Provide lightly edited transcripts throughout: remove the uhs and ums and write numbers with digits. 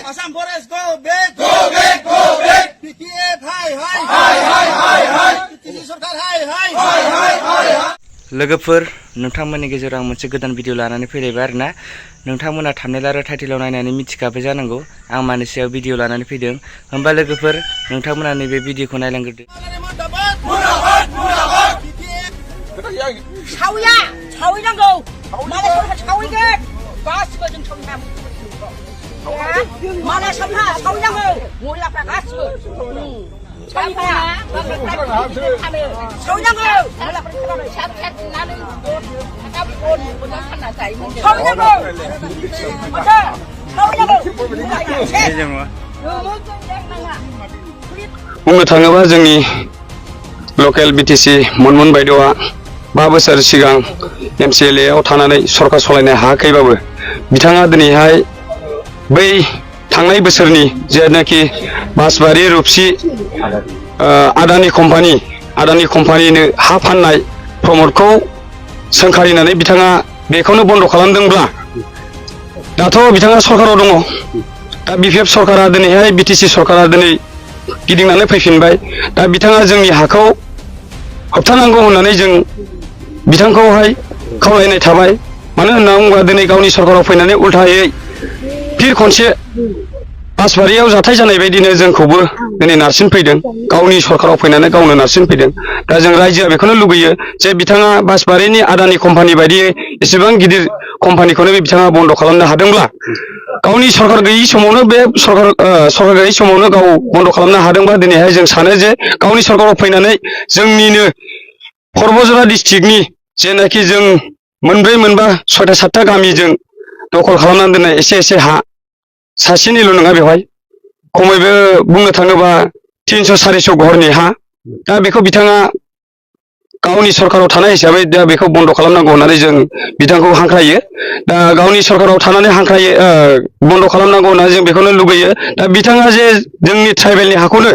Assam Forest, go back! Go back! Go back! PTF, hi, hi! Hi, hi, hi, hi! PTC सरकार, hi, hi! Hi, hi, hi, hi! लोगोफोर नोंथांमोननि गेजेराव आं मोनसे गोदान video लानानै फैलायबाय आरोना नोंथांमोना थाम्बनेल आरो टाइटेलाव नायनानै मिथिखाबाय जानांगौ आं मानि सायाव भिडिअ लानानै फैदों होमबा लोगोफोर नोंथांमोना नैबे भिडिअखौ नायलांग्रोदो सावैया सावैनांगौ मालायफोरखौ सावैगोन गासिबो जों सावैनांगौ मालाय सावना सावैनांगौ महिलाफ्रा गासिबो बुंनो थाङोबा जोंनि लकेल बिटिसि मनमोहन बायद'आ 5 बोसोर सिगां MCLA आव थानानै सरकार सलायनो हायाखैबाबो बिथाङा दिनैहाय बै थांनाय बोसोरनि जेनाखि बासबारि रुपसि आदानि कम्पानिनो हा फाननाय प्रमटखौ सोंखारिनानै बिथाङा बेखौनो बन्द खालामदोंब्ला दाथ' बिथाङा सरकाराव दङ दा BPF सरकारा दिनैहाय बिटिसि सरकारा दिनै गिदिंनानै फैफिनबाय दा बिथाङा जोंनि हाखौ होबथानांगौ होननानै जों बिथांखौहाय खावलायनाय थाबाय मानो होनना बुङोबा दिनै गावनि सरकाराव फैनानै उल्थायै फिर खनसे बासबारियाव जाथाय जानाय बायदिनो जोंखौबो दिनै नारसिनफैदों गावनि सरकाराव फैनानै गावनो नारसिनफैदों दा जों रायजोआ बेखौनो लुगैयो जे बिथाङा बासबारिनि आदानि कम्पानि बायदि एसेबां गिदिर कम्पानिखौनो बिथाङा बन्द खालामनो हादोंब्ला गावनि सरकार गैयि समावनो बे सरकार गैयि समावनो गाव बन्द खालामनो हादोंबा दिनैहाय जों सानो जे गावनि सरकाराव फैनानै जोंनिनो परबजरा डिस्ट्रिक्टनि जेनाखि जों मोनब्रै मोनबा 6टा 7टा गामिजों दखल खालामनानै दोननाय एसे हा सासेनिल' नङा बेवहाय खमैबो बुंनो थाङोबा 300-400 घरनि हा दा बेखौ बिथाङा गावनि सरकाराव थानाय हिसाबै दा बेखौ बन्द खालामनांगौ होननानै जों बिथांखौ हांख्रायो दा गावनि सरकाराव थानानै हांख्रायो बन्द खालामनांगौ होननानै जों बेखौनो लुगैयो दा बिथाङा जे जोंनि ट्राइबेलनि हाखौनो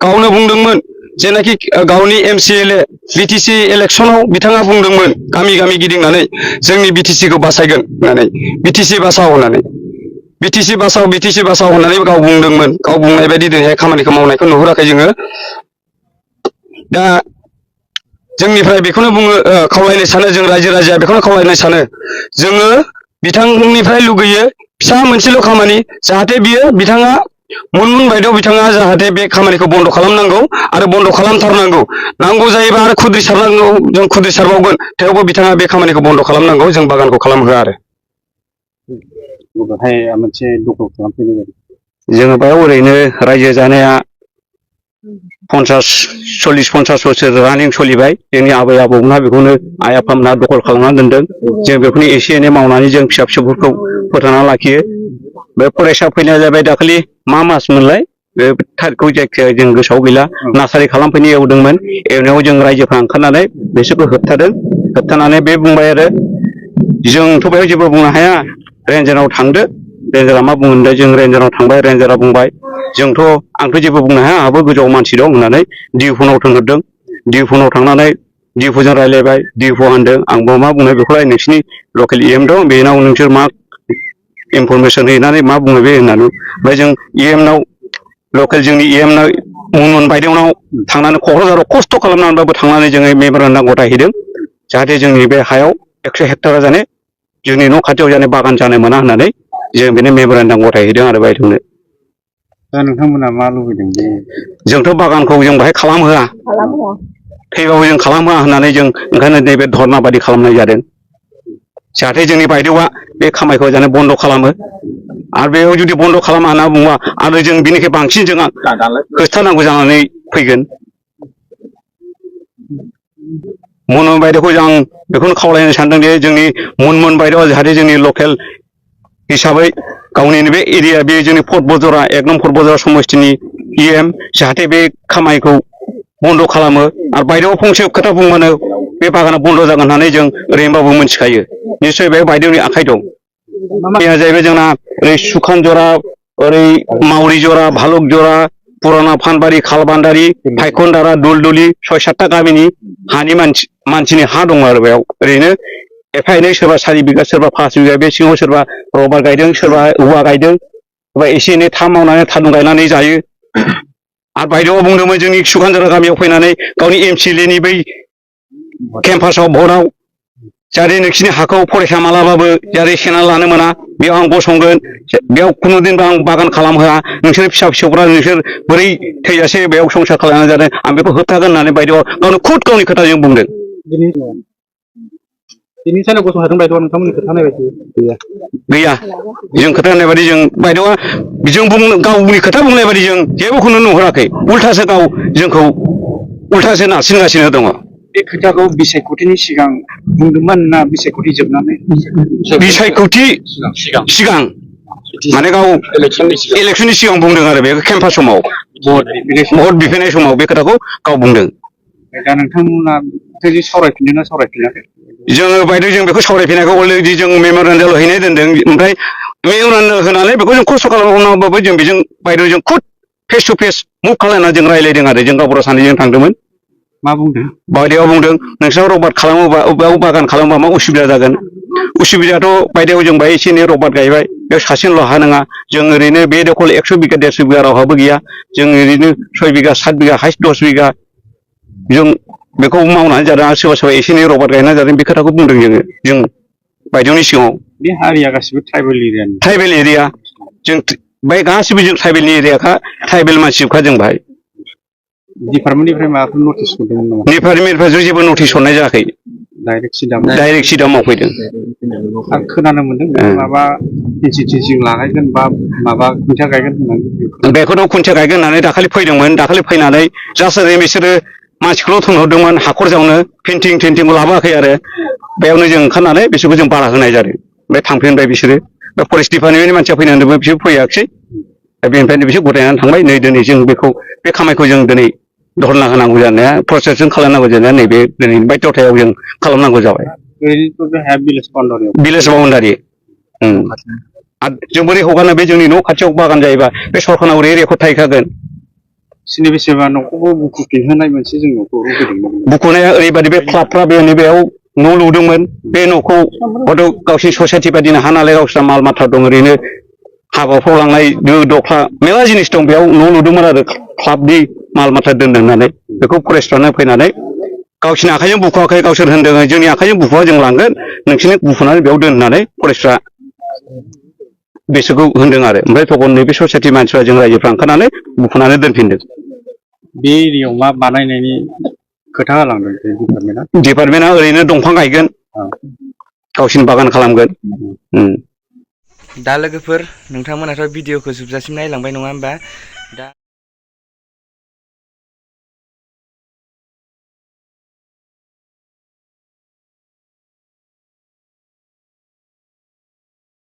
गावनो बुंदोंमोन जेनाखि गावनि MCLA बिटिसि इलेक्सनाव बिथाङा बुंदोंमोन गामि गामि गिदिंनानै जोंनि बिटिसिखौ बासायगोन होननानै बिटिसि बासाव होननानै बिटिसि बासाव होननानै गाव बुंदोंमोन गाव बुंनाय बायदि दिनैहाय खामानिखौ मावनायखौ नुहुराखै जोङो दा जोंनिफ्राय बेखौनो बुङो खावलायनो सानो जों रायजो राजाया बेखौनो खावलायनो सानो जोङो बिथांनिफ्राय लुगैयो फिसा मोनसेल' खामानि जाहाथे बियो बिथाङा मनमोहन बायद'आव बिथाङा जाहाथे बे खामानिखौ बन्द खालामनांगौ आरो बन्द खालामथारनांगौ नांगौ जायोबा आरो खुद्रि सारनांगौ जों खुद्रि सारबावगोन थेवबो बिथाङा बे खामानिखौ बन्द खालामनांगौ जों बागानखौ खालामहोआ आरो मोनसे दखल खालामफैनाय जादों जोङो बेयाव ओरैनो रायजो जानाया 40-50 बोसोर रानिं सोलिबाय जोंनि आबै आबौमोनहा बेखौनो आइ आफामोनहा दखल खालामनानै दोनदों जों बेखौनो एसे एनै मावनानै जों फिसा फिसौफोरखौ फोथांना लाखियो बे फरायसा फैनाया जाबाय दाखालि मा मास मोनलाय बे थारिखखौ जायखिया जों गोसोआव गैला नार्सारि खालामफैनो एवदोंमोन एवनायाव जों रायजोफ्रा ओंखारनानै बिसोरखौ होबथानानै बे बुंबाय आरो जोंथ' बेयाव जेबो बुंनो हाया रेन्जाराव थांदो रेन्जारा मा बुंदों जों रेन्जाराव थांबाय रेन्जारा बुंबाय जोंथ' आंथ' जेबो बुंनो हाया आंहाबो गोजौआव मानसि दं होननानै डिफुनाव थांग्रोदों डिफुनाव थांनानै डिफुजों रायज्लायबाय डिफु होनदों आंबो मा बुंनो बेखौलाय नोंसिनि लकेल EM दं बेनाव नोंसोर मा इनफरमेसन हैनानै मा बुङो बे होननानै ओमफ्राय जों EM-नाव लकेल जोंनि EM-नाव मनमोहन बायद'नाव थांनानै क'क्राझाराव खस्थ' खालामनानैबाबो थांनानै जोङो मेम'रेन्डाम गथायहैदों जाहाथे जोंनि बे हायाव 100 हेक्ट'रा जाने जोंनि न' खाथियाव जाने बागान जानो मोना होननानै जों बेनो मेम'रेन्डाम गथायहैदों आरो बायद'नो दा नोंथांमोना मा लुबैदों जोंथ' बागानखौ जों बाहाय खालामहोआ थैबाबो जों खालामहोआ होननानै जों ओंखायनो नैबे धर्ना बादि खालामनाय जादों जाहाथे जोंनि बायद'आ बे खामायखौ जाने बन्द खालामो आरो बेयाव जुदि बन्द खालामा होनना बुङोबा आरो जों बिनिख्रुइ बांसिन जोंहा होथारनांगौ जानानै फैगोन मनमोहन बायद'खौ आं बेखौनो खावलायनो सानदों दि जोंनि मनमोहन बायद'आ जाहाथे जोंनि लकेल हिसाबै गावनि बे एरिया बे जोंनि परबजरा 1 नं परबजरा समस्तिनि EM जाहाथे बे खामानिखौ बन्द खालामो आरो बायद'आव फंसे खोथा बुंबानो बे बागाना बन्द जागोन होननानै जों ओरैनोबाबो मिथिखायो निस्सय बे बायद'नि आखाइ दं जाहैबाय जोंना ओरै सुखान जरा ओरै मावरि जरा भालुक जरा पुराना फानबारि खालबान्दारि फायखनदारा दुलदुलि 6-7टा गामिनि हानि मानसिनि हा दं आरो बेयाव ओरैनो एफा एनै सोरबा 4 बिगा सोरबा 5 बिगा बे सिङाव सोरबा रबार गायदों सोरबा औवा गायदों एबा एसे एनै था मावनानै थारुन गायनानै जायो आरो बायदेवआ बुंदोंमोन जोंनि सुखानजरा गामियाव फैनानै गावनि एमसिएलए नि बै केम्पासाव भटआव जाहाथे नोंसिनि हाखौ फरायसा मालाबाबो जाहाथे सेना लानो मोना बेयाव आं गसंगोन बेयाव खुनुदिनबो आं बागान खालामहोआ नोंसोर फिसा फिसौफ्रा नोंसोर बोरै थैजासे बेयाव संसार खालामनानै जादों आं बेखौ होबथागोन होननानै बायदेवआ गावनो खुद गावनि खोथाजों बुंदों दिनै सानाव गसंथादों बायद'आ नोंथांमोननि खोथा होनाय बायदि गैया जों खोथा होननाय बायदि जों बायदेवआ जों गावनि खोथा बुंनाय बायदि जों जेबोखौनो नुहुराखै उल्थासो गाव जोंखौ उल्थासो नारसिनगासिनो दङ बे खोथाखौ बिसायख'थिनि सिगां बुंदोंमोन ना बिसायख'थि जोबनानै बिसायख'थि सिगां माने गाव इलेक्सननि सिगां बुंदों आरो बे केम्पास समाव भट बिफैनाय समाव बे खोथाखौ गाव बुंदों दा नोंथांमोना सावरायफिनदों ना सावरायफिनाखै जोङो बायदेव जों बेखौ सावरायफिनायखौ अलरेडि जों मेम'रेन्डाम हैनाय दोनदों ओमफ्राय मेम'रेन्डाम होनानै बेखौ जों खस्थ' खालामनांगौबाबो जों बेजों बायदेव जों खुद फेस टु फेस मुभ खालामनानै जों रायज्लायदों आरो जों गावबुरा सानैजों थांदोंमोन मा बुंदों बायदेवआ बुंदों नोंसोर रबार्ट खालामोबा अबेयाव बागान खालामोबा मा उसुबिदा जागोन उसुबिदायाथ' बायदेव जों बाहाय एसे एनै रबार्ट गायबाय बेयाव सासेनिल' हा नङा जों ओरैनो बे दखल 100 बिगा 150 बिगा रावहाबो गैया जों ओरैनो 6 बिगा 7 बिगा हाइस्ट 10 बिगा जों बेखौ मावनानै जादों आरो सोरबा सोरबा एसे एनै रबार्ट गायनानै जादों बे खोथाखौ बुंदों जों बायदेवनि सिगाङाव बे हारिया गासिबो ट्राइबेल एरिया जों बाय गासिबो जों ट्राइबेलनि एरियाखा ट्राइबेल मानसिखा जों बाहाय डिपार्टमेन्टनिफ्राय माबाफोर नटिस मोनदोंमोन नामा डिपार्टमेन्टनिफ्राय जेबो नटिस हरनाय जायाखै डाइरेक्ट सिदा मावफैदों आं खोनानो मोनदों माबा इनस्टिटिउसन लागायगोन बा माबा खुन्थिया गायगोन होननानै बेखौथ' खुन्थिया गायगोन होननानै दाखालि फैदोंमोन दाखालि फैनानै जास्ट ओरैनो बिसोरो मानसिखौल' थोनहरदोंमोन हाखर जावनो पेन्टिं टेन्टिंखौ लाबोआखै आरो बेयावनो जों ओंखारनानै बिसोरखौ जों बारा होनाय जादों ओमफ्राय थांफिनबाय बिसोरो बे फरेस्ट डिपार्टमेन्टनि मानसिया फैनानै होनदोंमोन बिसोर फैयाखिसै दा बेनिफ्रायनो बिसोर गथायनानै थांबाय नै दिनै जों बे खामानिखौ जों दिनै धरना होनांगौ जानाया प्रसेसजों खालामनांगौ जानाया नैबे दिनै बायध'थायाव जों खालामनांगौ जाबाय ओरैनोथ' बे हाया भिलेज बाउन्डारि जों बोरै हगारनो बे जोंनि न' खाथियाव बागान जायोबा बे सरखारनाव ओरै रेकर्ड थाहैखागोन बेसेबा न'खौबो बुखुफिनहोनाय मोनसे जों न'खौ लुबैदोंमोन बुखुनाया ओरैबायदि बे क्लाबफ्रा बेयाव न' लुदोंमोन बे न'खौ हयथ' गावसिनि ससाइटि बायदिनो हा नालाय गावस्रा माल माथा दं ओरैनो हाबाफ्राव लांनाय दो दख्ला मेरला जिनिस दं बेयाव न' लुदोंमोन आरो क्लाबनि माल माथा दोनदों होननानै बेखौ फरेस्टफ्रानो फैनानै गावसिनि आखाइजों बुखुवाखै गावसोर होनदों जोंनि आखाइजों बुखुवा जों लांगोन नोंसोरनो बुखुनानै बेयाव दोन होननानै फरेस्टफ्रा बिसोरखौ होनदों आरो ओमफ्राय थखन नैबे ससाइटि मानसिफ्रा जों रायजोफ्रा ओंखारनानै बुखुनानै दोनफिनदों बे एरियायाव मा बानायनायनि खोथा होलांदों डिपार्टमेन्टआ ओरैनो दंफां गायगोन गावसिनि बागान खालामगोन दा लोगोफोर नोंथांमोनाथ' भिडिअखौ जोबजासिम नायलांबाय नङा होमबा दा